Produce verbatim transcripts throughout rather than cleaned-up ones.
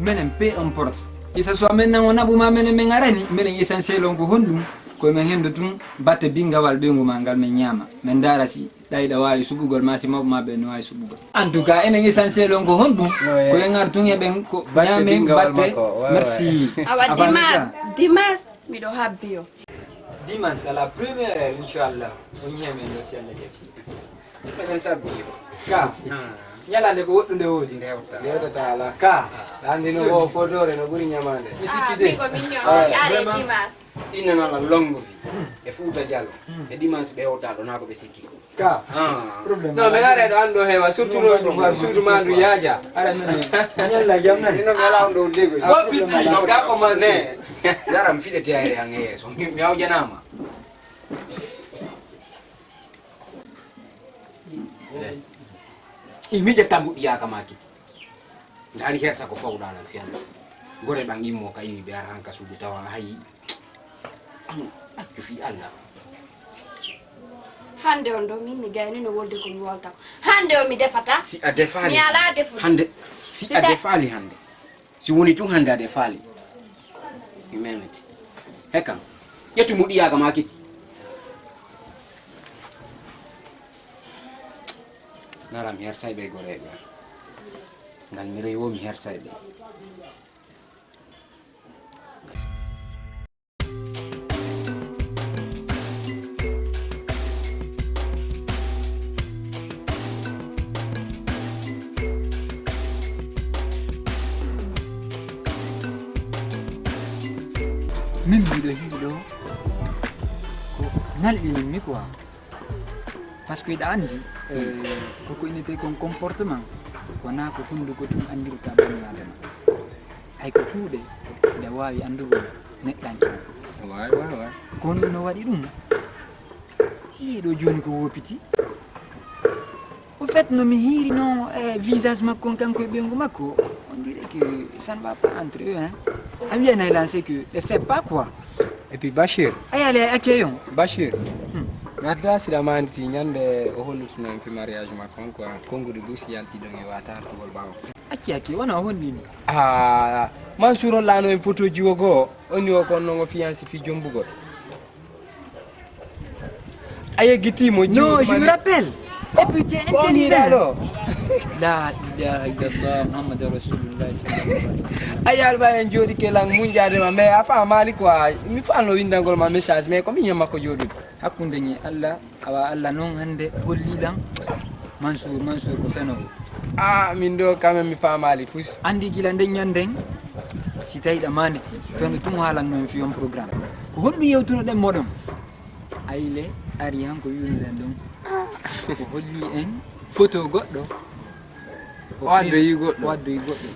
Menen, peu importe. Isa so men nan o naɓu ma, menen men arani, menen essentiel on ko honɗum? Ko men hendu tun batte bingawal ɓeyngu ma ngal men ñaama. Men ndaara si ɗayɗa waawi suɓugol ma, si mawɓe ma ɓen no waawi suɓugol. En tout cas, enen essentiel on ko honɗum? No, eh. Ko en ar tun heɓen ko batte ñaamen bingawal batte. Makko. Ouais, merci. Ouais. Awa, Awa dimanche, dimanche, miɗo habbi yo. Dimanche, à la première heure, inchallah. On ñeemen ɗo si Allah jaɓi. Menen sabbi. Ka. Ah. Ñalande ko woɗɗunde woodi. Ndewta. Ndewtata ala. Ka. Ah. Andi no o fodore no ɓuri ñamande. Mi sikki de. Ah, mi ko min ñoo. Ah, yaade vraiment. Dimanche. Inna nana longo fi. E Fuuta Jalo. E dimanche ɓe hewta ɗo na ko ɓe sikki ko. Ka. Ah. Problème. No, men are ɗo an ɗo hewa, surtout no ɗum, surtout ma ndu yaaja. Ara men. Ñalla jam nan. Ino mi ala on ɗo dego. Ko piti, ka ko man ne. Dara mi fiɗete ayre an e yeeso. Mi, mi hawjanama. Eh. I miƴa tambuɗi yaaka ma kiti. Ndaari hersa ko fawɗa lan fiyande. Gore ɓan immo ka iwi ɓe ara han ka suudu tawa hayi. An accu fi Allah. Hande on ɗo min mi gaynino wolde ko mi wolta ko. Hande on mi defata. Si a defaali. Mi ala defude. Hande, si a defaali hande. Si woni tun hande a defaali. Mi memete. Hekan. Ƴettu mu ɗiya ka makiti. Nara mi hersay ɓe goreeɓe. Ngal mi rewo mi hersay ɓe. Min miɗo hiɗo ko nalɗinin mi quoi. Parce que hiɗa anndi, eh, ko ko innetee kon comportement, wonaa ko hunnduko tun anndirta banii Aadama. Hay ko kuuɗe hiɗa waawi anndugol neɗɗanke. Waay, waay, waay. Kono no waɗi ɗum, hiɗo jooni ko woppiti. Au fait, no mi hiiri non, eh, visage makko on kanko e ɓeyngu makko, on dirait que ça ne va pas entre eux, hein. A wiyanay lan c'est que ɓe fait pas quoi. Et puis Bachir. A yaali ay accueil on. Bachir. Hmm. Mi adda siɗa maanditi ñande o hollutuno en fi mariage makko on quoi. Konguɗi ɗu si yalti ɗon e wata artugol ɓaawo. Acci acci, wona o holli ni. Ah, Mansour hollano en photo ji wo goo. On ni o kon non o fiancé fi jombugol. A yeggiti mo. Non, je me rappelle. Et puis tu es intelligent. La ilaha illallah Muhammad Rasulullah sallallahu alaihi wasallam. A yalba en jooɗi ke lan munjaade ma, mais a faamaali quoi. Mi faano windangol ma message, mais ko min e makko jooɗude. Hakkunde ni Allah, awa Allah non hande holli lan Mansour, Mansour ko fenoowo. Ah, min ɗo quand même mi faamaali fus. Andi gila nden ñanden, si tawi ɗa maanditi, fewndo tun haalanno en fi on programme. Ko honɗum yewtunoɗen moɗon? Ayle ari han ko wi'unoɗen ɗon. Ko holli en photo goɗɗo. O addoyi goɗɗo. O addoyi goɗɗo.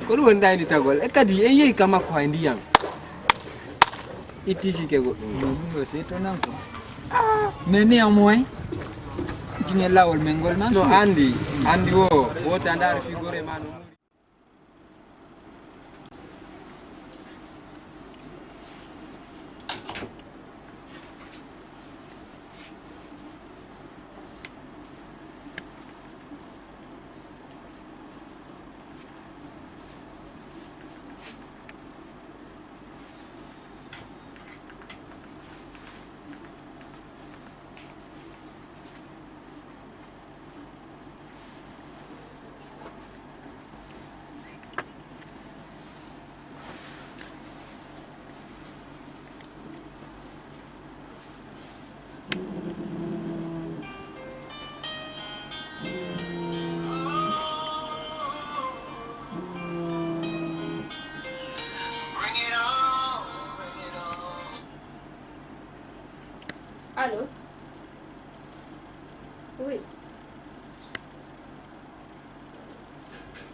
Ko ɗum woni ɗaynitagol. E kadi en yehi ka makko hay ndiyan. Itti sike goɗɗum. Ɗum ɗo c'est étonnant quoi. Mais néanmoins, jingen lawol men ngol nan. No andi, andi wo, wota ndaara figure ma no. Allo? Oui.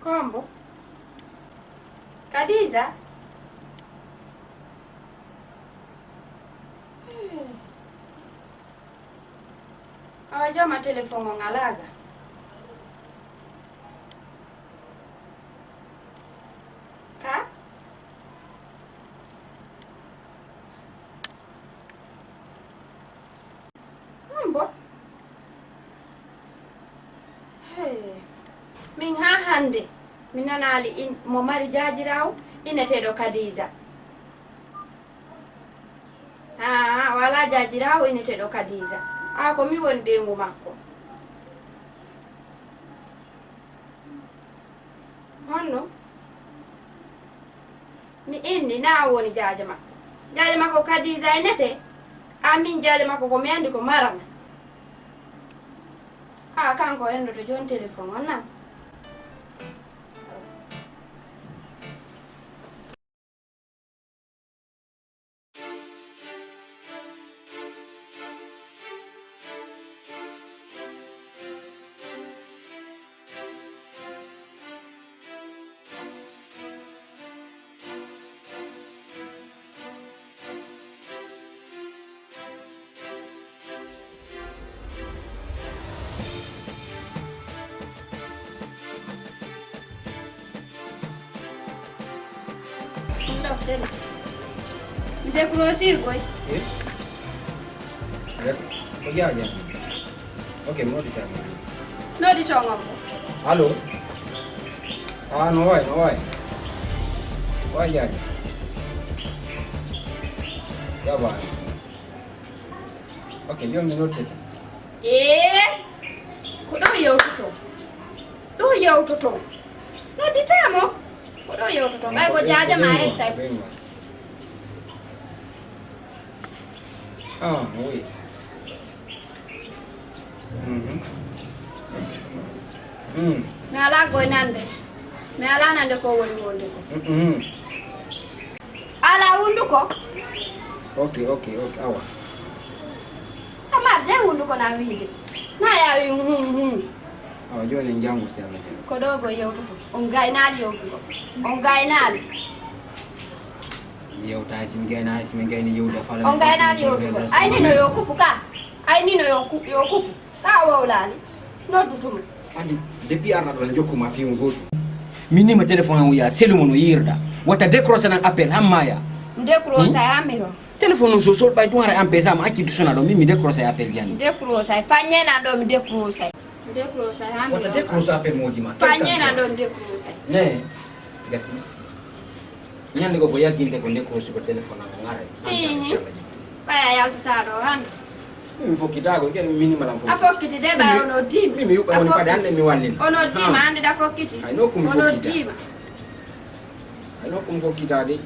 Ko hombo? Khadija? Eh. Awa, joma telefon on alaa ga? Ka? Hombo? Hey. Min haa hande. Mi nanaali in-, mo mari jaajiraawo inneteeɗo Kadiija. Aa, o alaa jaajiraawo inneteeɗo Kadiija. Aa, ko mi woni ɓeyngu makko. Honno? Mi inni, naa o woni jaaja makko. Jaaja makko Kadiija e nete. Aa, min jaaja makko ko mi anndi ko Marama. Aa, kanko o ennoto jooni telefon on, naa? Mi décroché koy. Eh? Rek, ko jaa jaa. Ok, mi nodditan mo. Nodditon on mo. Allo? Ah, no waay, no waay. Waay jaa jaa. Ça va. Ok, jooni mi noddete. Ee, ko ɗoo yewtoton? Ɗoo yewtoton? Nodditaa mo. Ko ɗoo yewtoton? Ɓay ko jaaja maa ettay. Ah, oui. Mhm. Mm. Mi alaa koy nande. Mi alaa nande ko woni wonde ko. Mhm. Alaa hunduko? Ok, ok, ok, awa. Amma de hunduko na wiide. Na yaawi hum, hum. Awa, jooni en janngu si Allah jaɓi. Ko ɗoo ko yewtoto. On gaynaali yewtugo. On gaynaali. Mi yewtaay, si mi gaynaay, si mi gayni yewde fala. On gaynaali yewtugo. Ay ni no yo kuppu ka. Ay ni no yo ku-, yo kuppu. Ka wowlaali. Noddu tuma. Adi, depuis arɗa ɗo, jokku ma piiwon gootu. Min ni ma téléphone on wi'a, selu mo no yi'irɗa. Wata décroché nan appel, han maaya. Décroché, hmm? Han mi ɗo. Téléphone on so sol ɓay tun hara empêche ma acci du sona ɗo, min mi décroché appel jani. Décroché, faññe nan ɗo mi décroché. Décroché, han mi ɗo. Wata décroché appel moji ma. Faññe nan ɗo mi décroché. Ne, gasi. Ñande goo ko yagginte ko nde ko suka téléphone am ngaray. Ihi. Ɓay a yaltataa ɗoo han. Mi fokkitaako, ken mi nimala fokkiti. A fokkiti de, ɓay ono diima. Mi, mi yuɓɓa woni paɗe, hande mi wallina. Ono diima, hande da fokkiti. Ay, no ko mi fokkita. Ono diima. Ay, no ko mi fokkita de.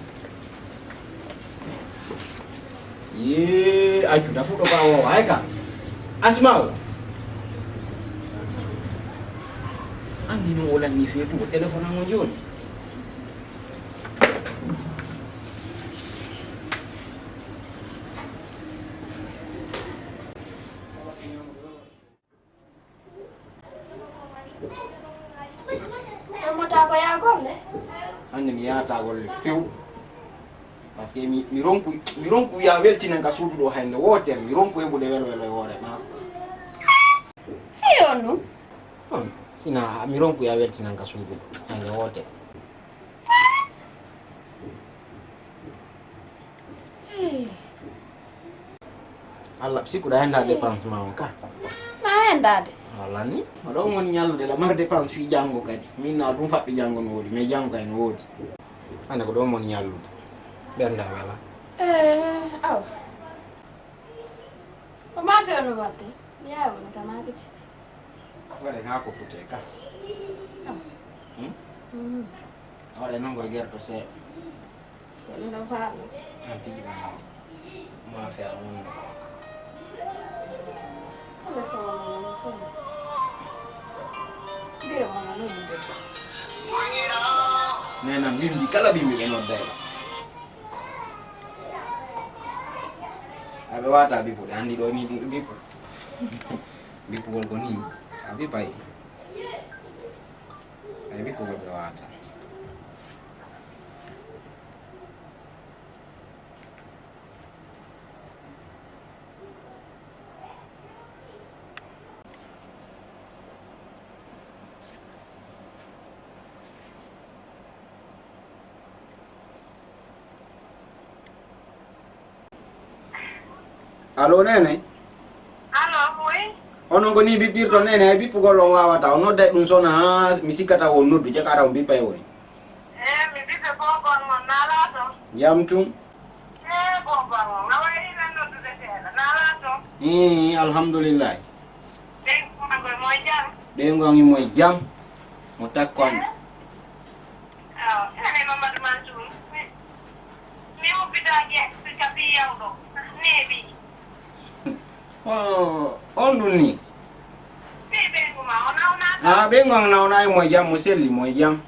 Yee, accu da fuɗɗo ba o, ay ka. Asma'u. Anndi no o lanni feetu, o téléphone am o jooni. Ɗon mo taa ko yaa golle? Hannde mi yahataa golle few. Parce que mi, mi ronku, mi ronku wi'a weltinan ka suudu ɗoo hannde wootere. Mi ronku heɓude welwelo e hoore maako. Fii on ɗum? On, sina mi ronku wi'a weltinan ka suudu ɗoo hannde wootere. Hey. Allah, sikkuɗa henda dépense ma on ka? Na hendaade. Wala ni? Oɗon woni ñallude la mar dépense fii janngo kadi. Min na ɗum faɓɓi janngo no woodi, mais janngo kay no woodi. Hande ko ɗon woni ñallude. Ɓernde am wela. Eh, aw. Ko ma fewno waɗde? Mi yawa no kama giti. Waɗe haa ko putee ka. Hmm? Mm. A waɗa non ko gerto seeɗa. Ko ɗum ɗo faalo. An tigi ɓe non. Ma fe a wonno. Ko ɓe fo wonno non so. Biro mo non ɗum de. Nena mbimbi kala mbimbi ɓe nodda e. Aɓe wata bipude, andi ɗo ni bipu. Bippugol ko nii, so a bipay, ay bippugol ɓe waata. Allo, Nene? Allo, oui? Onon ko nii bippirton nene, hay bippugol on waawataa. On nodday ɗum sona, haa mi sikkata on noddu, jaka ara on bippay woni. Eh, mi bippe boobon mon, naalaa ton? Jam tun. Eh, boobon mon, a wayri nan noddude seeɗa, naalaa ton? Ii, alhamdulillahi. Ɓen ko moy jam? Ɓen ko moy jam? Mo takko an. Eh? Awa, ene Mamadou Mansour. Mi, mi ubbitaaki ka fii yawɗo. Neeɓi. O, on ɗun nii? Fii ɓeyngu maa, o nawnaaka? Ah, ɓeyngu an nawnaay, mo e jam, mo selli, mo e jam.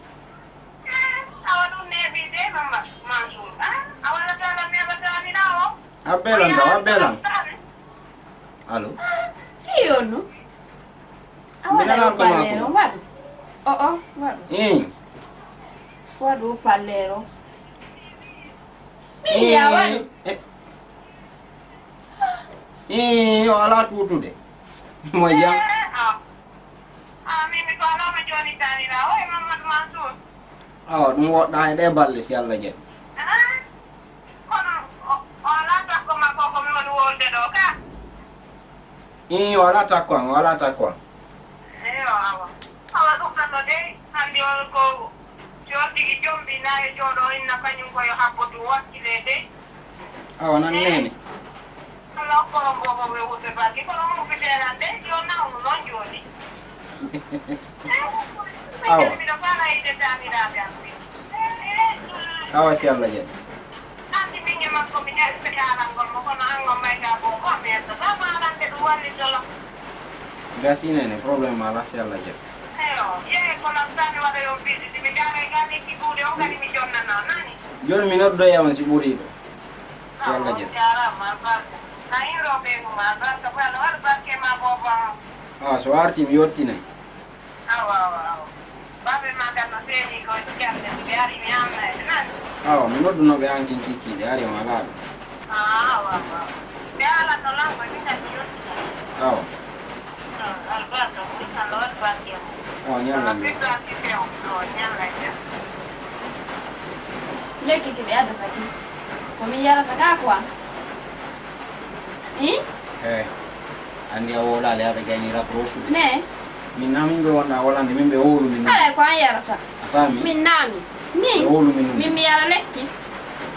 Eh, awa ɗun neeɓi de, Mamadou Mansour. Ah, a waɗataa lan, mi heɓataa mi na o. A belan taw, a belan. Allo? Fii on no? A mi waɗa nanaa ko maa haut-parleur ko. On, waɗu. O, o, waɗu. Ii. Waɗu haut-parleur on. Min ya waɗu. Eh. Ii, o alaa tuutude. Mo e jam. Eh, ah. Ah, min mi faalaama jooni taaniraawo e Mamadou Mansour. Awa, ɗum woɗɗaa e ɗee balɗe, si Alla jaɓi. Ah, kono o, o alaa takko makko ko mi woni wowlude ɗoo ka? Ii, o alaa takko an, o alaa takko an. Eyo, awa. Awa, ɗum ɗon no dey, anndi on ko yo tigi jombi, na yo jooɗo inna kañum ko yo habbo ɗum wakkilee dey. Awa, nan neene. Alla okkoron boobo ɓe wutte barki, kono mo fiteerande, yo nawnu non jooni. Awa. Miɗo faala yiide taaniraaɓe am ɓe. Awa, si Alla jaɓi. Anndi min e makko mi ƴaɓɓe kaalangol mo, kono an on mayta boobo am, mi etta. Sa faalande ɗum wallitolo. Gasi nene, problème alaa, si Alla jaɓi. Eyo, yehe ko lan taani waɗa yo visite, mi jaara e gaa lekki duuɗe on kadi mi jonnana, nani? Jooni mi noddoya on si ɓurii ɗo. Si Alla jaɓi. Jaaraama, albarka. A hiiroo ɓeyngu maa, albarka. Ko Alla waɗa barke maa, boobo am. Ah, so artii, mi yottinay. Awa, awa, awa. Baabe maa kan no seeni ko jannde, ɓe ari mi annayde, nani? Awa, mi nodduno ɓe an kin kiikiiɗe, ari on alaa ɗum. Ah, awa, awa, awa. Ɓe alanno lan ko min kadi mi yottinay. Awa. Ah, albarka, ko min Alla waɗa barke mum. Awa, ñalla. Awa, min barke few. Awa, ñalla jam. Lekki ki ɓe addata ki, ko min yarata ka quoi. Ih? Hey, anndi a wowlaali, aɓe gayni rapproche de. Ne? Min na min ɓe wonɗa wolande, min ɓe wowlumi nun. Haray ko an yarata. A faami? Min na min. Min? Ɓe wowlumi nun. Min mi yara lekki.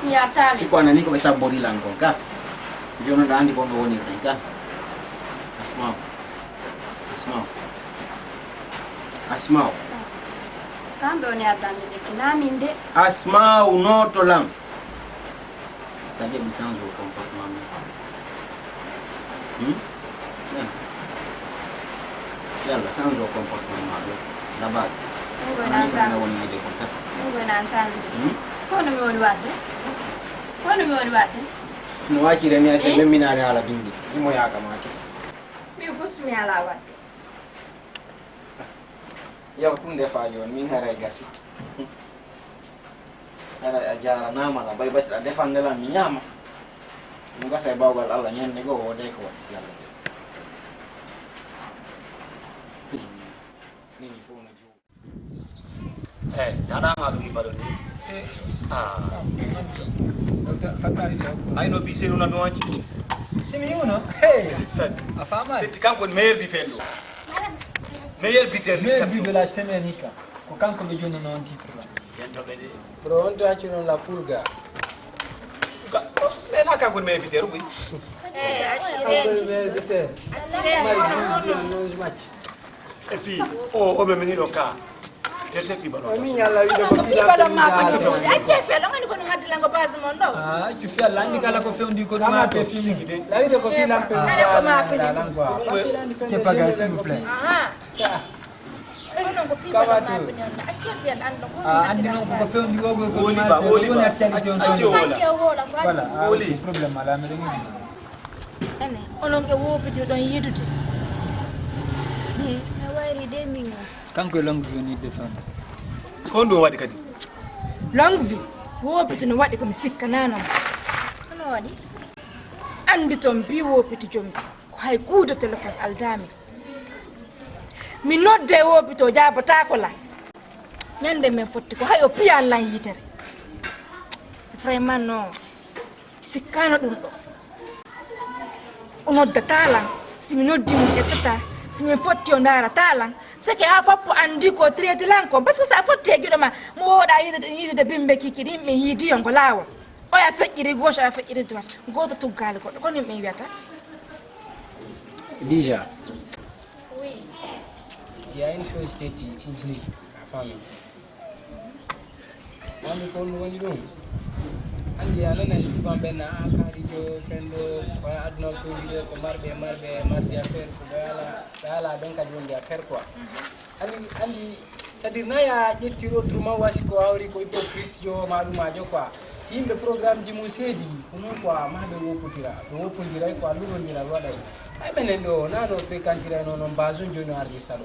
Mi yarata lekki. Si ko anani ko ɓe sabbori lan kon ka. Jooni ɗa anndi ko ɓe wonirɗen ka. Asma'u. Asma'u. Asma'u. Kamɓe woni addande lekki, na min de. Asma'u, nooto lan. Sa heɓi change o comportement ma. Hmm? Eh. Yalla, change o comportement ma ɗo. Labaaki. Min koy nan change. Woni yiide kon kat. Min koy nan change. Hmm? Ko no mi woni wadde? Ko no mi woni wadde? No waccire ni ay se memminaade haala bimbi. Imo yaaka ma kesi. Min fus mi ala wadde. Yaw, ɗum ndefa jooni, min haray gasi. Haray a jaaranaama la, bay bati ɗa defande lan, mi ñaama. Ɗum gasa e bawgal Alla, ñande goo wooday ko waɗi si Alla jaɓi. Nini fof no jooɗi. Eh, daɗa ma ɗum ibba ɗon ni. Eh. Ah. Ay no bi seru na ɗum anci. Si mi yuno. Hey. Sadi. A faamaali? Ɓetti kanko woni meilleur buteur ɗo. Meilleur buteur. Meilleur but de la semaine hikka. Ko kanko ɓe jonnuno on titre ɗo. Yentooɓe de. Bro, on to accu non la pulga. Ga-, ɓe na kanko woni meilleur buteur, oui. Kanko woni meilleur buteur. Mari douze buts en onze matchs. Et puis, o, o ɓe mini ɗo ka. Tete fi ballon. O min yalla wiide ko fi ballon ma ko. Acce fe, ɗon ko ɗum haddi lango base mon ɗo. Ah, accu fe, Alla anndi kala ko fewndi ko ɗum ma ke fi. La wiide ko fi lampe. Kala ko ma ko. Lango. C'est pas grave, s'il vous plaît. Aha. Onon ko fii baɗa maaɓe non, acce fiyan anndo ko. Ah, anndi non ko ko fewndi o, ko woli ba, woli ba. Acce o woola. Voilà, ah, woli. Ok, problème alaa, miɗo yiɗi. Ene, onon e woopiti ɗon yidude. Hi, mi wayri de min. Kanko e longue vie ni defan. Ko ɗum waɗi kadi? Longue vie, woopiti no waɗi ko mi sikkanano. Hono waɗi? Anndi ton bi woopiti jombi. Ko hay kuude telefon aldaami. Mi nodde e woopitoo, jaabotaako lan. Ñande men fotti ko hay o piyan lan yitere. Vraiment non. Sikkaano ɗum ɗo. O noddataa lan. Si mi noddi mo, o ƴettataa. Si min fotti o ndaarataa lan, seke haa foppo anndi ko traiti lan kon. Parce que si a fotti e giɗo maa, mo wooɗaa yiidude, yiidude bimbe kiki, ɗi yimɓe yiidi on ko laawol. Oya feƴƴiri gauche, oya feƴƴiri droite. Gooto tuggaali goɗɗo. Kono yimɓe wi'ata. Déjà, oui, il y a une chose que tu oublies, la famille. Anndi ko honɗun woni ɗun? Anndi a nanay souvent ɓen na, "Ah, kaalijo, fenndo, ko aduna o fewndiri, ko marɓe, marɓe, mardi affaire, ko ɓe alaa, ɓe alaa ɓen kadi wondi affaire quoi." Anndi, anndi, c'est-à-dire, na ya ƴetti autrement, wasi ko hawri ko hypocrite jo, maɗumajo quoi. Si yimɓe programme ji mun seedi, ko non quoi, ma ɓe woppotira, ɓe woppondiray quoi, lurondiral waɗay. Ay, menen ɗo, na no fréquentira non, non, base on jooni o ardi salo.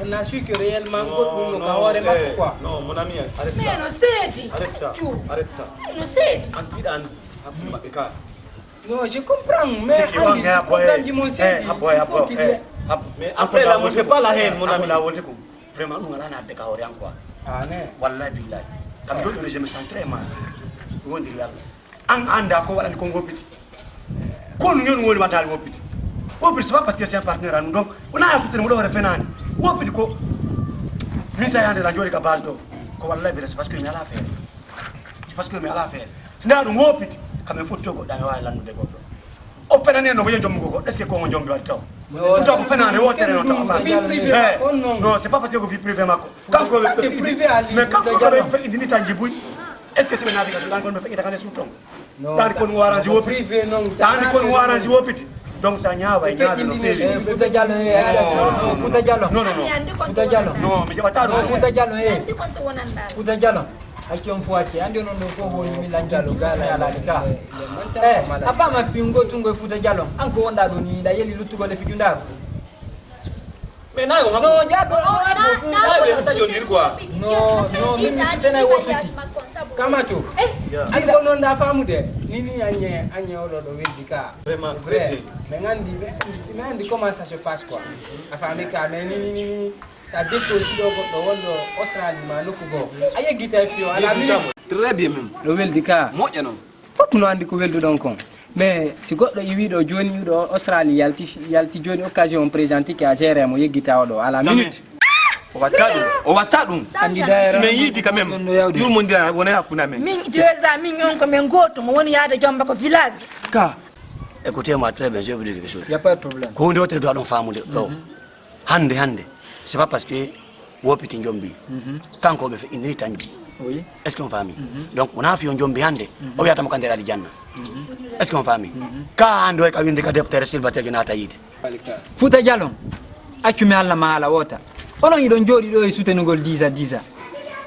On a su que réellement goɗɗum no ka hoore makko quoi. Non, mon ami, arrête ça. Mais no seedi. Arrête ça. Accu. Arrête ça. No seedi. An tiiɗa anndi hakkunde maɓɓe ka. Non, je comprends, mais c'est que anndi on est à boy. Programme ji mon seedi. Eh, à boy, à boy. Il faut qu'il y ait. Mais après, là, on fait pas la haine, mon ami. Vraiment, ɗum alaa naatde ka hoore an quoi. Ah, ne. Wallahi billahi. Kam jooni, je me sens très mal. Mi wondiri Yalla. An anndaa ko waɗani kon woppiti. Ko no ñon woni waɗaali woppiti. Woppiti, c'est pas parce que c'est un partenaire à nous. Donc, wona a sutene mo ɗo hoore fenaani. Woppiti ko, min sa yande la jooɗi ka base ɗo. Ko wallahi billahi, c'est parce que mi alaa feere. C'est parce que mi alaa feere. Si ndaa ɗum woppiti, kam en fotti o goɗɗo, mi waawi lannude goɗɗo. O fenani en no mo yehi jommugo goɗɗo. Est-ce que ko mo jombi waɗi taw? Ɗum taw ko fenaande wootere non taw. Eh, non, c'est pas parce que ko vie privée makko. Kanko ɓe feƴƴini, mais kanko ko ɓe feƴƴini tan jibuy. Est-ce que si ɓe naati ka suuɗan kon ɓe feƴƴita kan e suuton? Ɗaani kon waransi wopiti. Ɗaani kon waransi wopiti. Donc sa ñaawa e ñaawa no feewi. Eh, Fouta Diallo, eh, Fouta Diallo. Non, non, non. Fouta Diallo. Non, mi jaɓata ɗum. Fouta Diallo, eh. Fouta Diallo. Acci on fof acci. Anndi onon ɗo fof woni mi lanjinti fof mi alaali ka. Eh, a faama pingo tungo e Fouta Diallo. An ko wonɗaa ɗo ni, ɗa yeli luttugol e fijundaaru. Mais nayo, no jaɓo o abo ɗum nayo ɓe hata jondir quoi. No, no, min mi sutena e woppiti. Kamato. Aɗa ko non da famude. Ni ni anye anye o ɗo ɗo weldi ka. Vraiment, très bien. Mais ngandi ɓe, mais andi comment ça se passe quoi. A fami ka, mais ni ni ni ni. Sa deppo si ɗo goɗɗo wonɗo Australie ma nokku goo. A yeggitay fiyo ala minute. Très bien même. Ɗo weldi ka. Moƴƴa non. Fof no anndi ko welduɗon kon. Mais si goɗɗo iwii ɗo jooni, iwɗo Australie yalti, yalti jooni occasion on présente ke a géré mo yeggita o ɗo à la minute. O watta ɗum, o watta ɗum. Anndi si d'ailleurs min yiidi quand même, yurmondira wona hakkunde amen. Min déjà min on ko min gooto, mo woni yaade Jomba ko village. Ka. Écoutez-moi très bien, je vais vous dire quelque chose. Y a pas de problème. Ko huunde wootere ɗo aɗon faamude ɗo. Hannde, hannde, c'est pas parce que woppiti jombi. Kanko ɓe feƴƴindiri tanji. Oui. Est-ce qu'on faami? Donc, wona fiyo jombi hannde, o wiyata mo ka nder aljanna. Est-ce qu'on faami? Ka hannde o ka windi ka deftere silbateejo naata yiite. Fouta Diallo, accu mi haalna ma haala woota. Onon hiɗon jooɗi ɗo e sutenugol disa disa.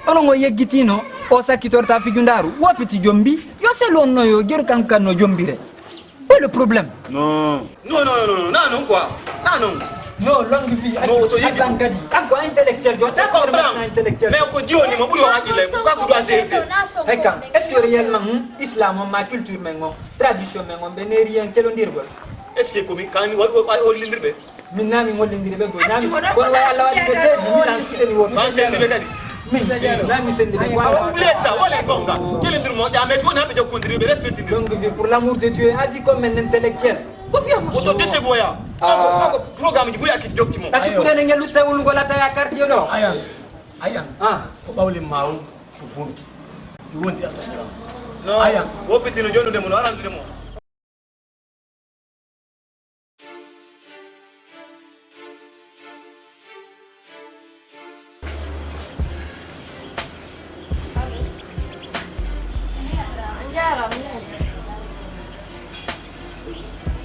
Onon o yeggitiino, o sakkitorta fijundaaru. Woppiti jombi, yo selu on no yo jeru kanko kan no jombire. Où est le problème? Non. Non, non, non, non, non, non, quoi. Non, non. Non, longue vie. Non, to yiɗi. Attends, kadi. Kanko intellectuel, jo, c'est comprendre intellectuel. Mais ko jioni mo ɓuri o haqqille, ko kanko ɗo a seerde. Hekka, est-ce que réellement, hmm, islam on ma culture men on, tradition men on, ɓe neeri en kelondirgol? Est-ce que ko mi, kan mi, wa, wa, wa, hollindirɓe? Min na min hollindiri ɓe goy. Na min, kono way Allah waɗi ɓe seedi, min an suteni woɓɓe. Ma sendi ɓe kadi. Min, na min sendi ɓe. Awa, oubliez ça, wala gonga. Kelindiri mo ƴaame, si wona ɓe jokkondiri, ɓe respectindiri. Longue vie pour l'amour de Dieu, asi comme un intellectuel. Ko fiya mo. Woto déchevauché ya. Ah. Ko, ko, ko programme ji buy akiti jokki mo. Asi kuɗe ne ngel lutta wulugol ata ya quartier ɗo. Ayan, ayan. Ah. Ko ɓawli mawu, ko bonki. Ɗi wondi alta. Non. Ayan. Woppitino jonnude mo, no arantude mo. On jaaraama.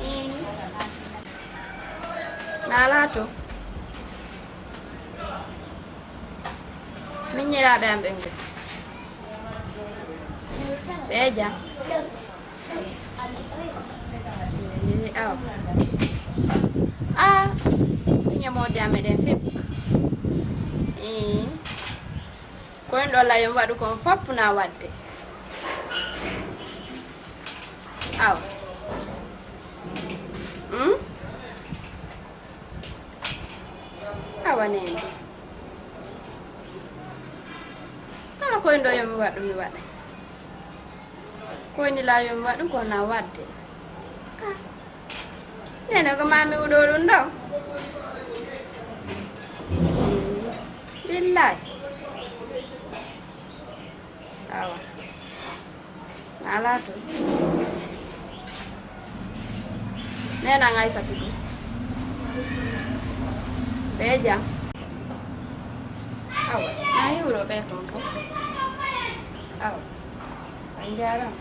Ii. Maa laato. Miñiraaɓe am ɓen ɓe. Ɓe jam. Ee, awa. Ah, ɗum e moode am eɗen feɓi. Ee. Ko en ɗo layon waɗu kon fop na waɗde. Awa. Hmm? Awa neene. Kala ko en ɗo yo mi waɗu, mi waɗa. Ko woni laa yo mi waɗu ko na waɗde. Ah. Neene ko maa mi uɗoo ɗum ɗo. Billahi. Awa. Alaa to. Neenan Aysatu du. Ɓe jam. Awa. Naa hiwro ɓe ton fof. Awa. On jaaraama.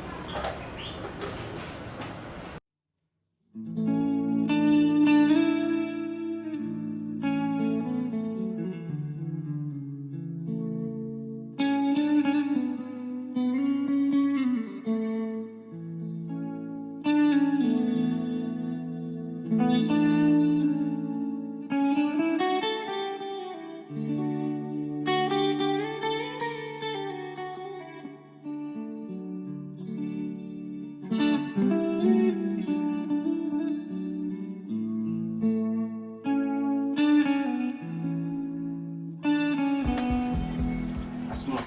Asma.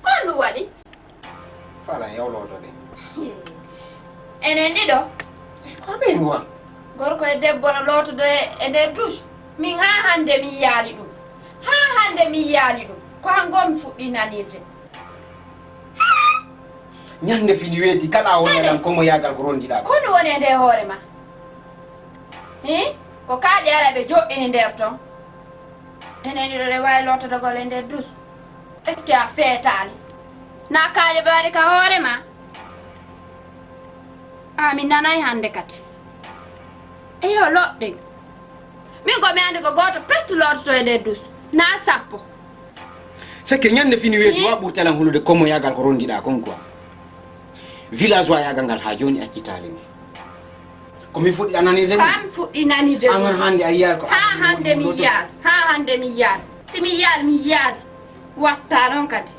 Ko honɗun waɗi? Fala, yaw looto de. Enen ɗiɗo? Ko ɓen wa? Gorko e debbo no lootodo e, e nder douche. Min haa hannde mi yiyaali ɗun. Haa hannde mi yiyaali ɗun. Ko hanko mi fuɗɗii nanirde. Ñande fini weeti kala a woni lan komo yaagal ko rondiɗaa ko. Ko honɗun woni e nder hoore maa? Hii? Ko kaaƴe ara ɓe joɗɗini nder ton. Enen ɗiɗo ɗe waawi lootodogol e nder douche. Est-ce que a feetaali? Naa kaaƴe ɓe waɗi ka hoore maa? A mi nanay hannde kadi. Eyo, loɗɗen. Min ko mi anndi ko gooto pettu loototo e nder douche. Naa sappo. C'est que ñande fini weeti wa ɓurtalan hulude komo yaagal ko rondiɗaa kon quoi. Villageois yaagal ngal haa jooni accitaali mi. Ko min fuɗɗi nanirde ɗun? Kam fuɗɗi nanirde ɗun. An hannde a yiyaali ko. Haa hannde mi yiyaali. Haa hannde mi yiyaali. Si mi yiyaali, mi yiyaali. Watta non kadi.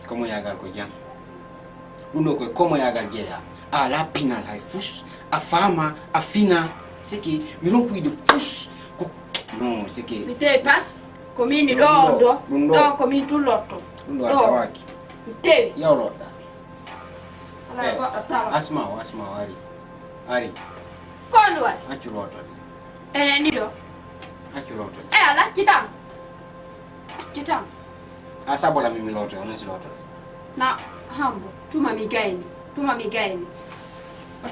Komo yaagal ko jam. Ɗun ɗoo ko e komo yaagal jeyaa. A alaa pinal hay fus. A faama, a fina. C'est que mi ronku yiɗude fus. Ko, non, c'est que mi tewi pas. Ko min ni ɗoo on ɗoo. Ɗun ɗoo. Ɗoo ko min tun lotto. Ɗun ɗoo a tawaaki. Mi tewi. Yaw loɗɗaa. Alaa goɗɗo tawa. Asma o, Asma o ari. Ari. Ko honɗun waɗi? Accu lootode. Enen ɗiɗo. Accu lootode. Eh, a laccitan. Accitan. A sabola mi mi lootoya, onon si lootode. Na hambo, tuma mi gayni, tuma mi gayni.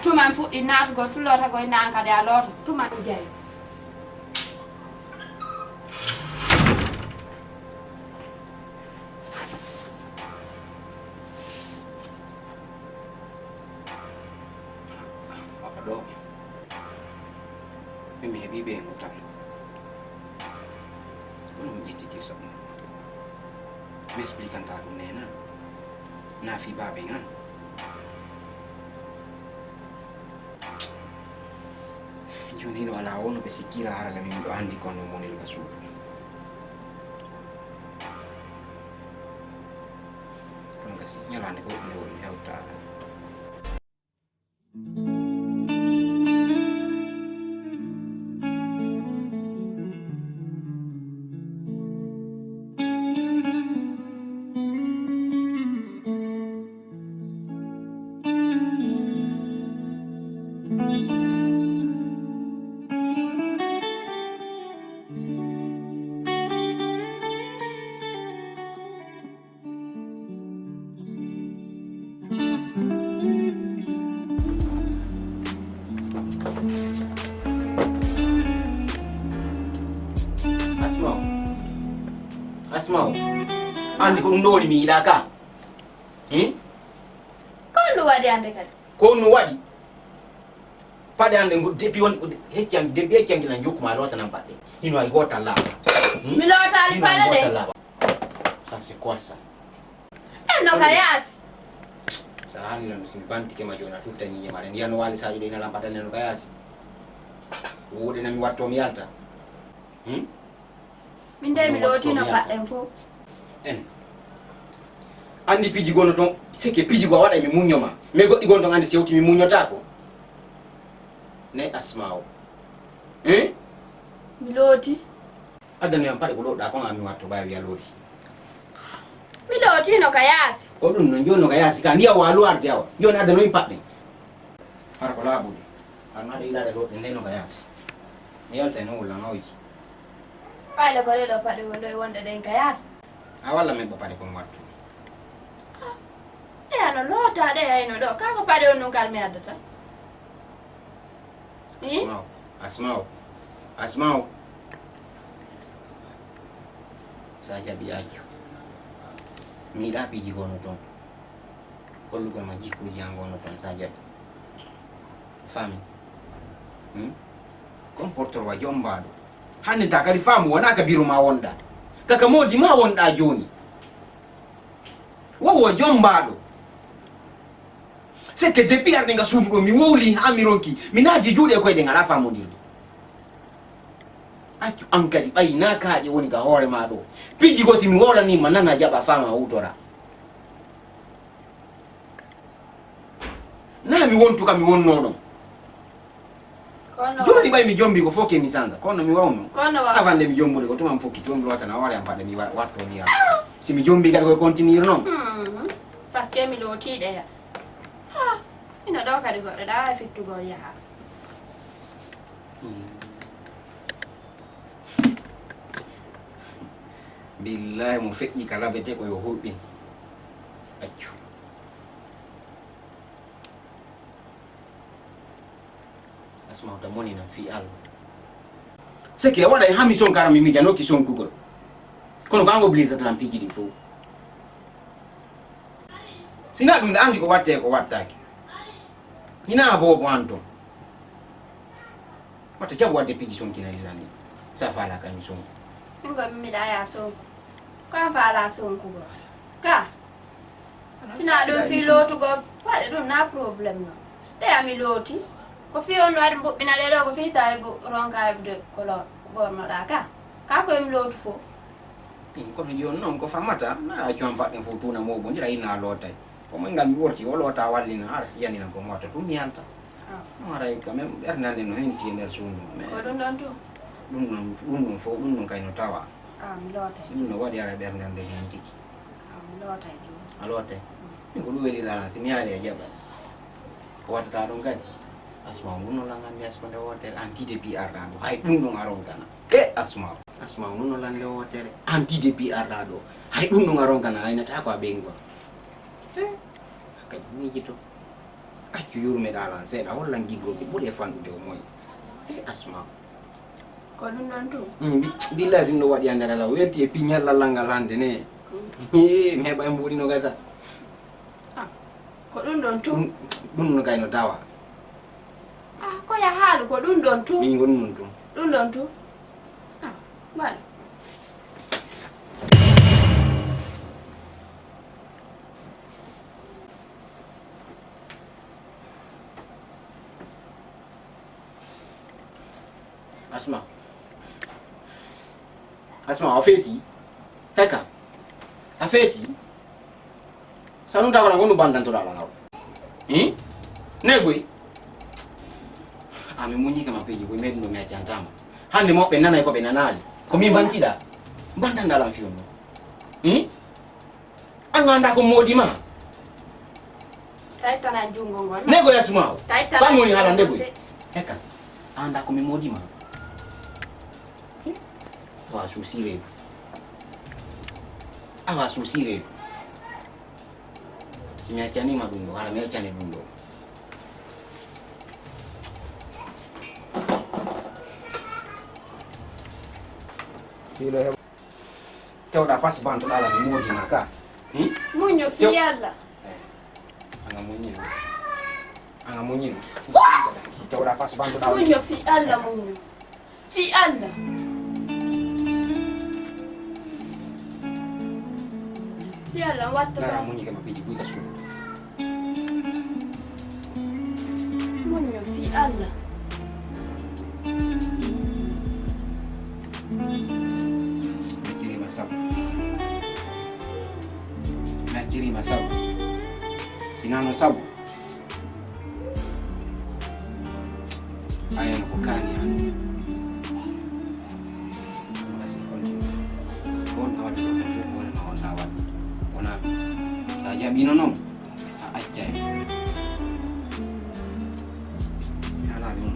Tuma mi fuɗɗi naatugol, tun lootagol, inna an kadi a looto, tuma mi gayni. Waɗa ɗoo. Min mi heɓii ɓe e ngutam. Kono mi ƴettitirta ɗum. Mi explikantaa ɗum neena. Naa fii baaben an. Jooni no alaa woo no ɓe sikkira hara la min miɗo anndi kono wonir ka suudu. Kono gasi ñalaande ko ɗum woni hewtaare. Asma'u. Asma'u. Anndi ko ɗum ɗo woni mi yiɗaa ka. Hmm? Ko honɗum waɗi hannde kadi? Ko honɗum waɗi? Paɗe an ɗe ngo-, depuis won, hecci an, depuis hecci an kina jokku ma lootanan paɗe. Hino ay gootal laaɓa. Hmm? Mi lootaali paɗe ɗe. Hino ay gootal laaɓa. Ça, c'est quoi ça? Eh, no ka yaasi. Sa haani lan, si mi bantike ma jooni, a tutta ñiiñe ma ɗen. Ndiyan no waali Sadio ɗe ina lan paɗe ɗen no ka yaasi. Wuuɗe na mi watto mi yalta. Hmm? Min de mi lootino paɗɗen fof. En. Anndi piiji gonno ton, sikke piiji goo a waɗay mi muñño ma. Mais goɗɗi gonno ton anndi si hewti mi muññotaako. Ne Asma'u. Hein? Mi looti. Addano yam paɗe ko loɗɗaa kon an mi watto ɓay wiya looti. Mi lootino ka yaasi. Ko ɗum non jooni no ka yaasi ka ndiya waalu arde awa. Jooni addano yam paɗɗe. Hara ko laaɓude. Hara no haɗa yiɗaade lootde nde no ka yaasi. Mi yaltay non walla no wi'i. Ɓayde ko ɗee ɗoo paɗe wonɗo e wonde ɗen ka yaasi. A walla men ɓa paɗe kon wattu. Ɗe ano loota ɗe ayno ɗoo. Kaa ko paɗe on nun kar mi addata? Ih? Asma'u, Asma'u, Asma'u. Sa jaɓi accu. Mi yiɗaa piiji gono ton. Hollugol ma jikkuuji an gono ton sa jaɓi. Faami? Hmm? Comportor wa jombaaɗo. Hannde ta kadi faamu wonaa ka biro ma wonɗaa. Ka ka moodi ma wonɗaa jooni. Wo wo jombaaɗo. C'est que depuis arɗe nga suudu ɗo, mi wowli haa mi ronki. Mi naati juuɗe e koyɗe ngalaa faamondirde. Accu an kadi, ɓay naa kaaƴe woni ka hoore ma ɗo. Piiji goo si mi wowlanii ma nana jaɓa faama huutora. Naa mi wontu ka mi wonnoo ɗon. Kono jooni ɓay mi jombi ko fof ke mi sansa. Kono mi wawno. Kono wa- Avant nde mi jombude ko tuma mi fokkiti on mi lootana hoore am paɗe mi wa- watto mi yaha. Si mi jombi kadi koye continuer non. Mhm. Parce que mi lootiiɗe ya. Ha, ino ɗo kadi goɗɗo ɗa waawi fittugol yaha. Hmm. Billahi mo feƴƴi ka labete ko yo hulɓin. Accu. Asma, wota moni nan fii Alla. Seke, a waɗay hami sonkara mi mijanooki sonkugol. Kono ko an obligata lan piiji ɗin fow. Si naa ɗun, ɗa anndi ko wattee ko wattaaki. Hinaa boobo an ton. Wata jaɓu waɗde piiji sonkinayɗi lan ɗin. Sa faalaa ka mi sonku. Min ko mi miɗa yaa sonku. Ko an faalaa sonkugol. Ka. Si naa ɗun fii lootugol paɗe ɗun naa problème non. Ɗe ami looti. Ko fii on no ari mbuɓɓina ɗe ɗoo, ko fii tawi bu-, ronka heɓude ko lo-, ɓornoɗaa ka. Ka ko emi lootu fow. Ɗin kono jooni non ko famata, na accu an paɗɗen fow tuuna moobondira, inna a lootay. Ko moy ngal mi ɓorti, o loota wallina, hara si yaninan ko mi watta tun mi yalta. Ah. No haray quand même, ɓernde an nden no henti e nder suudu, mais ko ɗun ɗon tun? Ɗun non, ɗun non fow, ɗun non kay no tawa. Ah, mi lootay. Si ɗun no waɗi, hara ɓernde an nden hentike. Ah, mi lootay jooni. A lootay? Mm. Min ko ɗun weliralan, si mi yaali a jaɓay. Ko wattata ɗon kadi? Asma, wonno lan anndi Asma nde wootere, an tide pi arɗa ɗo, hay ɗun ɗon a ronkana. E Asma. Asma, wonno lan nde wootere, an tide pi arɗa ɗo, hay ɗun ɗon a ronkana, aynata ko a ɓeyngu am. E, kadi miijito. Accu yurmeɗaa lan seeɗa, hollan giggol ko ɓuri e fanɗude o moy. E Asma. Ko ɗun ɗon tun? Mm, bi-, billahi, si ɗun ɗon waɗi hannde, ala welti e piñal lallal ngal hannde ne. Mm. Hee, mi heɓa e mbuuɗi no gasa. Ah, ko ɗun ɗon tun? Ɗun, ɗun no kay no tawa. Ah, ko ya haalu, ko ɗun ɗon tun? Min ko ɗun ɗon tun. Ɗun ɗon tun? Ah, mbaɗa. Asma. Asma, a feeti? Heka. A feeti? Sanu dawala wonu bandanto dawala ngaw. Hi? Ne goy? A mi muñi kama peji goy, men no mi accantama. Hande mo ɓe nanay ko ɓe nanaali. Ko mi bantida. Bandan dalan fiyon no. Hi? An a anndaa ko moodi ma? Taytanan junngo ngol. Nego ya suma o. Taytanan. Ɓan woni haala nego. Heka. A anndaa ko mi moodi ma? Awa suusi reedu. Awa suusi reedu. Si mi accanii ma ɗum ɗo, hara mi accani ɗum ɗo. Tewɗa pas bantoɗa la mi moodi ma ka. Hmm? Muñño fi Yalla. Eh. Anga muññi. Anga muññi. Tewɗa pas bantoɗa. Muñño fi Alla muñño. Fi Alla. Fi Alla watto. Nara muññi kama piji buy ka suudu. Muñño fii Alla. Mi acciriima sabu. Mi acciriima sabu. Si naa no sabu. Ayano ko kaani an. Ɗum gasi continue. Ko won a waɗi ɗo ko fof wonma on a waɗi. Wonaa sa jaɓiino noon. A accay. Mi alaa ɗum.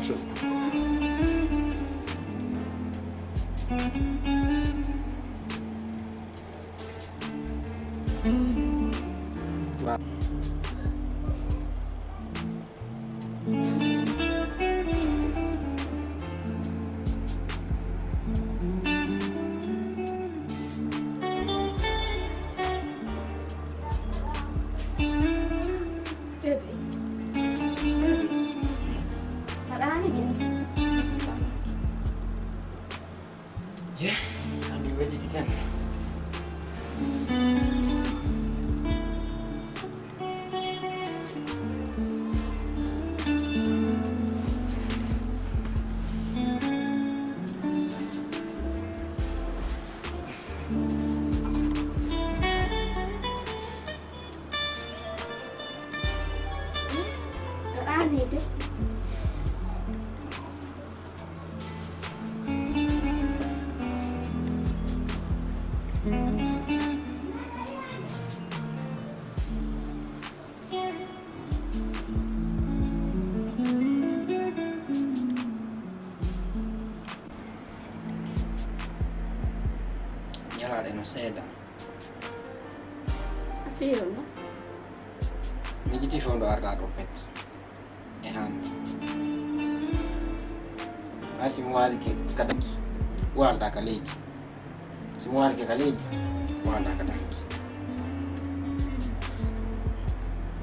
Bébé, bébé, a ɗaanike? Ɗaanaaki. Yee, anndi wedditi ken. Ko ɗaaniike? Ñalaaɗe no seeɗa. A fiiron no? Miijiti fof ɗo arɗa ɗo pet. E hannde. Hay si mi waalike ka danki, waalda ka leydi. Si mi waalike ka leydi, waalda ka danki.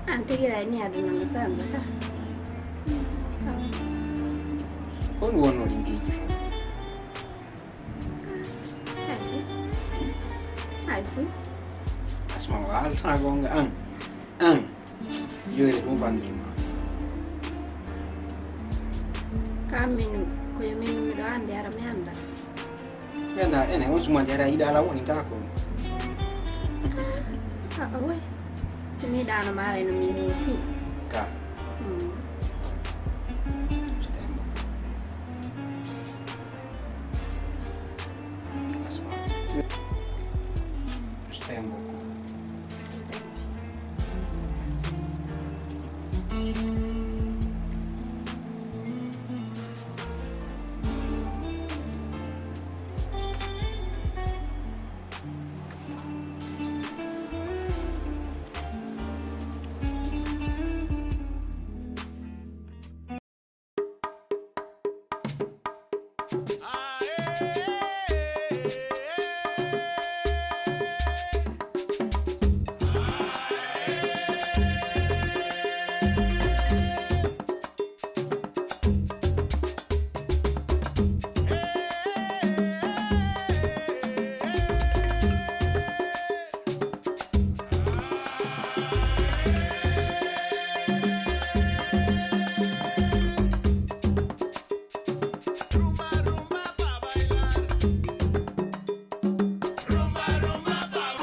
An tigi ra ni aduna no sanza ka. Ko ɗum wonnoo ɗin piiji fof? Hay fii. Hay fii. Asma, waalta goonga an. An. Jooni ɗum fanɗii ma. Ka min, ko yo min miɗo anndi, hara mi annda. Mi annda, ene, on sumanti hara yiɗa ala woni ka ko. Ah, ah, oui. Si mi yiɗaano ma, aray no mi hooti. Ka. Hmm. Asma. Asma.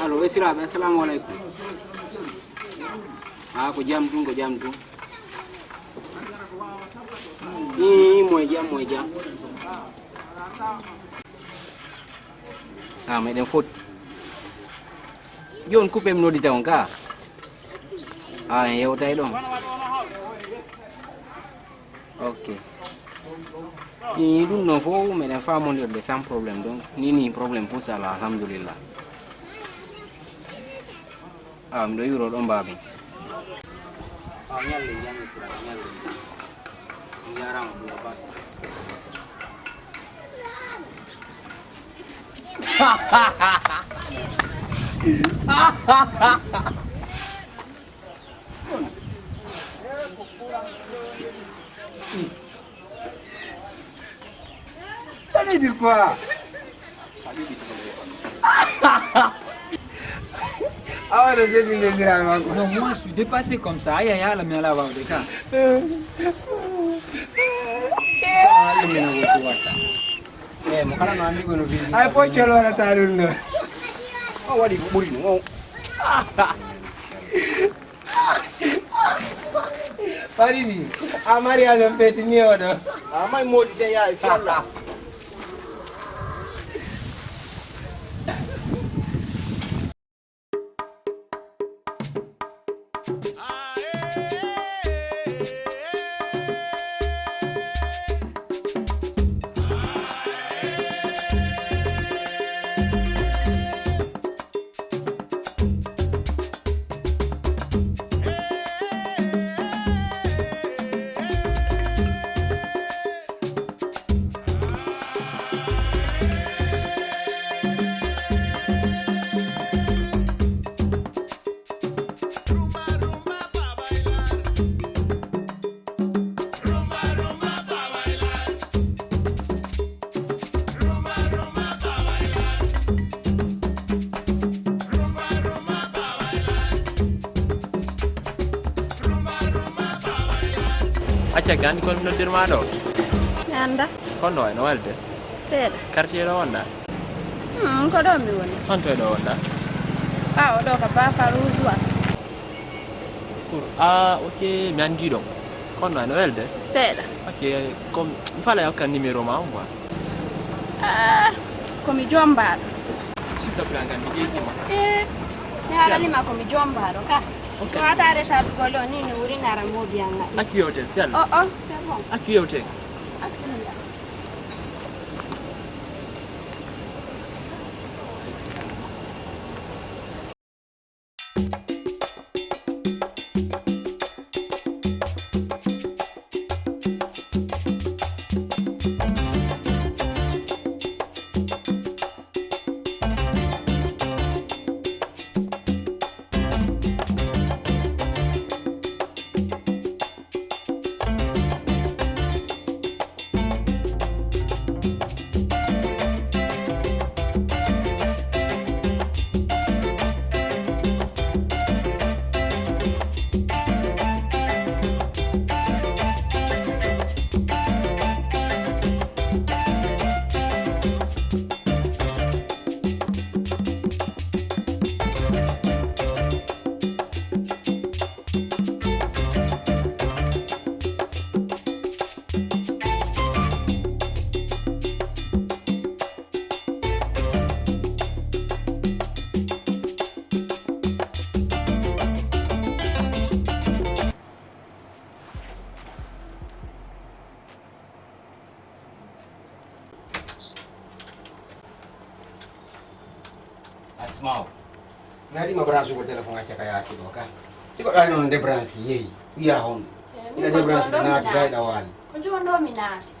Allo, esiraaɓe, assalamu aleykum. Ah, ko jam tun, ko jam tun. Ii, moye jam, moye jam. Ah, meɗen fotti. Jooni kuppe mi noddita on ka. Ah, en yewtay ɗon. Ok. Ii, ɗum ɗon fof meɗen faamondirde sans problème. Donc, ni ni problème fof sala, alhamdulillah. Ah, miɗo yuuro ɗon, baabi. Ah, ñalle, ñalle, sira, ñalle. On jaaraama, ɗum o baɗɗo. Ça veut dire quoi? Ah ouais, je dis les grands, quoi. Non, moi, je suis dépassé comme ça. Aïe, aïe, aïe, la mienne là-bas, de cas. Ah, le mena go to wata. Eh, mo kala no andi ko no fi. Ay, po colo na tarun no. O waɗi ko ɓuri ɗum o. Faridi, a mariage on feti ni oɗo. A may modi se yaay fi Allah. Acca, gandi kon mi noddir ma ɗo. Mi anda. Kon no wayno welde? Seeɗa. Quartier ɗo wonɗa? Hmm, ko ɗo mi woni. Honto e ɗo wonɗa? Ɓaawo ɗo ka Papa Rouge wa. Pour, ah, ok, mi andi ɗon. Kon no wayno welde? Seeɗa. Ok, comme, mi fala hokkan numéro ma on quoi. Ah, ko mi jombaaɗo. S'il te plaît, an kan mi ƴeetii ma. Eh, mi haalanii ma ko mi jombaaɗo ka. Ok. Ko wata resatugol on ni no wuri nara moodi an ngaɗi. Accu yewten, fiyal. Oh, oh, c'est bon. Accu yewten. Accu mi yaha. Asmaaw. Mi haɗii ma branche ko téléphone acca ka yaasi ɗo ka. Si ko ɗaani non débranche yehi. Wiya hon. Eh, min ina ko débranche jonɗo mi naati, naati. Gayɗa waali. Ko jonɗo mi naati.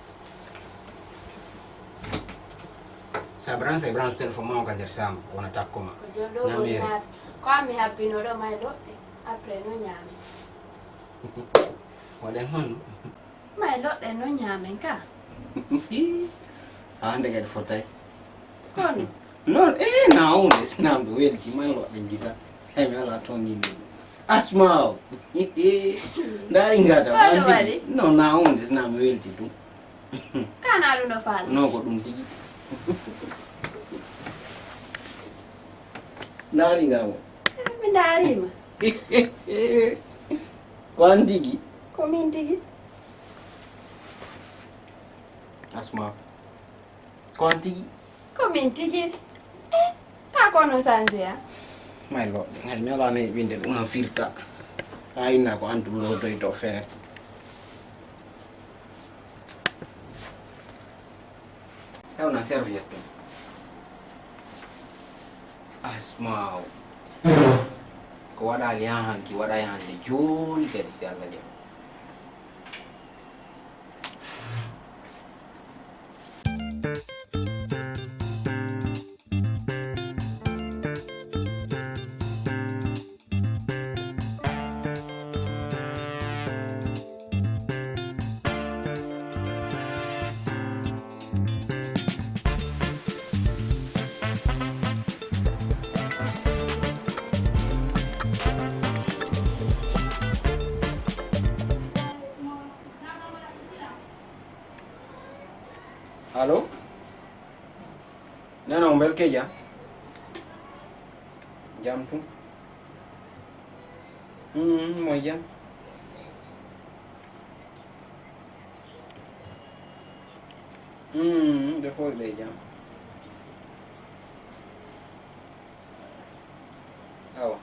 Sa branche, e branche téléphone ma on ka nder saama, wona takko ma. Ko jonɗo mi naati. Ko an mi habbino ɗo may loɗɗe. Après no ñaami. Waɗen honno? May loɗɗen non ñaamen ka. A hannde kadi fotay. Kono? Non, eh, na hunde, si na miɗo welti, may loɗɗen gisa. Hay mi alaa toon yimɓe. Asmaaw. Ndaari ngada, kono wanti. Waɗi? Non, na hunde, si na mi welti ɗum. Kana ɗum no faala? Non, ko ɗum tigi. Ndaari nga mo. Eh, mi ndaari ma. Ko an tigi? Ko min tigi. Asma. Ko an tigi? Ko min tigi. Eh, ka kono sanse ya? May loɗɗe, hay mi alaa nayi ɓinde ɗum han firta. A inna ko an ɗum lotoyto feere. Hewna serviette ɗum. Asmaaw. Ko waɗaali haa hanki, waɗay hannde jooni kadi, si Alla jaɓi. Allo? Nana, on mbelke jam? Jam tun. Mm, mo jam. Mm, ɓe fof ɓe jam. Awa.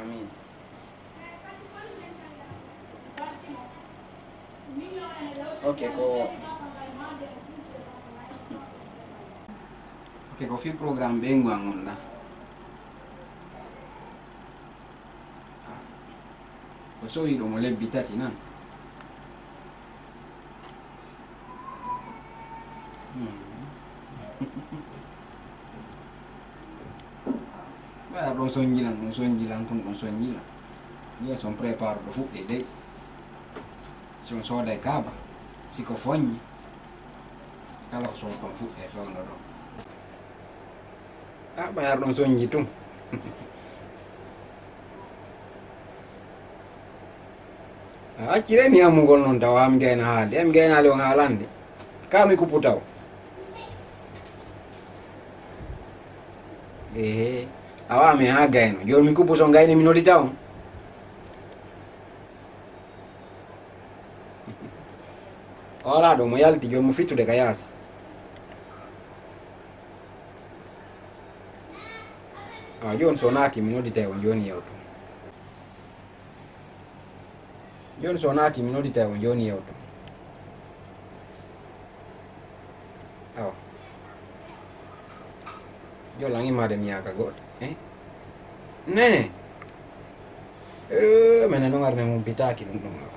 Amin. Ok, ko, ok, ko fii programme ɓeyngu an on ɗa? Ko sowiiɗo mo lebbi tati nan. Hmm. Ɓaya ɗon sonjilan, ɗon sonjilan, tun ɗon sonjilan. Wiya son prépare ɗo fuɗɗe dey. Si on sooday kaaba, si ko foññi, kala ko soodton fuɗɗe fewndo ɗon. A ɓayar ɗon sonji tun. A accireni hammugol non tawa mi gayna haalde. Mi gaynaali on haalande. Ka mi kuppu taw. Ehe. Awa mi haa gayno. Jooni mi kuppu so gayni mi noddita on. O alaa ɗo mo yalti, jooni mo fittude ka yaasi. Awa jooni so naati mi nodditay on jooni yewto. Jooni so naati mi nodditay on jooni yewto. Awa. Jooni lan imaade mi yaaka go'oto. Eh? Ne? Eh, menen non arme mum bitaaki ɗum ɗum awa.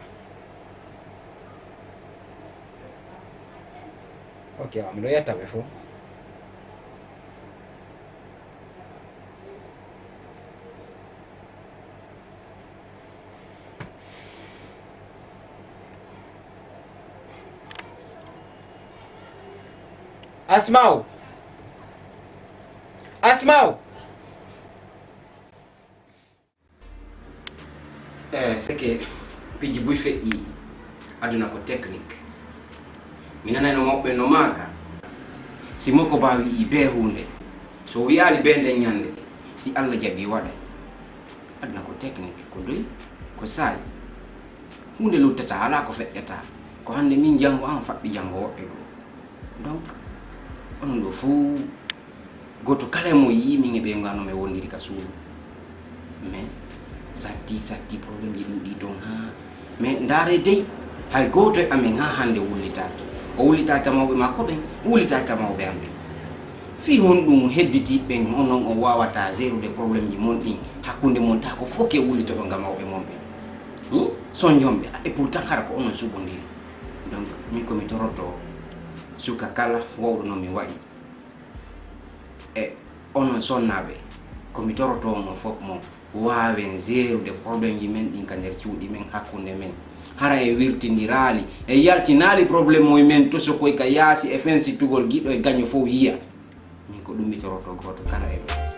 Ok, awa, miɗo yetta ɓe fof. Asma'u! Asma'u! Eh, seke, piiji buy feƴƴi, aduna ko technique. Mi nanay no mawɓe no maaka, si moko ba wi'i bee huunde, so wi'aali bee nden ñande, si Alla jaɓi waɗay. Aduna ko technique, ko doy, ko saay. Huunde luttataa, alaa ko feƴƴataa. Ko hannde min, janngo an, faɓɓi janngo woɓɓe goo. Donc, onon ɗoo fow, gooto kala e mon yi'i min e ɓee ngano men wondiri ka suudu. Mais, satti, satti, problème ji ɗuuɗi ton haa. Mais, ndaaree dey, hay gooto e amen haa hannde wullitaaki. O wullitaaki ka mawɓe makko ɓen, o wullitaaki ka mawɓe am ɓen. Fii honɗun hedditiiɓe ɓen, onon on waawataa gérude problème ji mon ɗin hakkunde mon, taa ko fow ke wullitoɗon ka mawɓe mon ɓen? Hmm? Sonjon ɓe, et pourtant hara ko onon suɓondiri. Donc, min ko mi torotoo suka kala wawɗo no mi wa'i. E onon sonnaaɓe, ko mi torotoo mon fow mo waawen gérude problème ji men ɗin ka nder cuuɗi men, hakkunde men. Hara en wirtindiraali, en yaltinaali problème moy men tosokoy ka yaasi e fensitugol giɗo e gaño fow yi'a. Min ko ɗum mi torotoo gooto kala e men.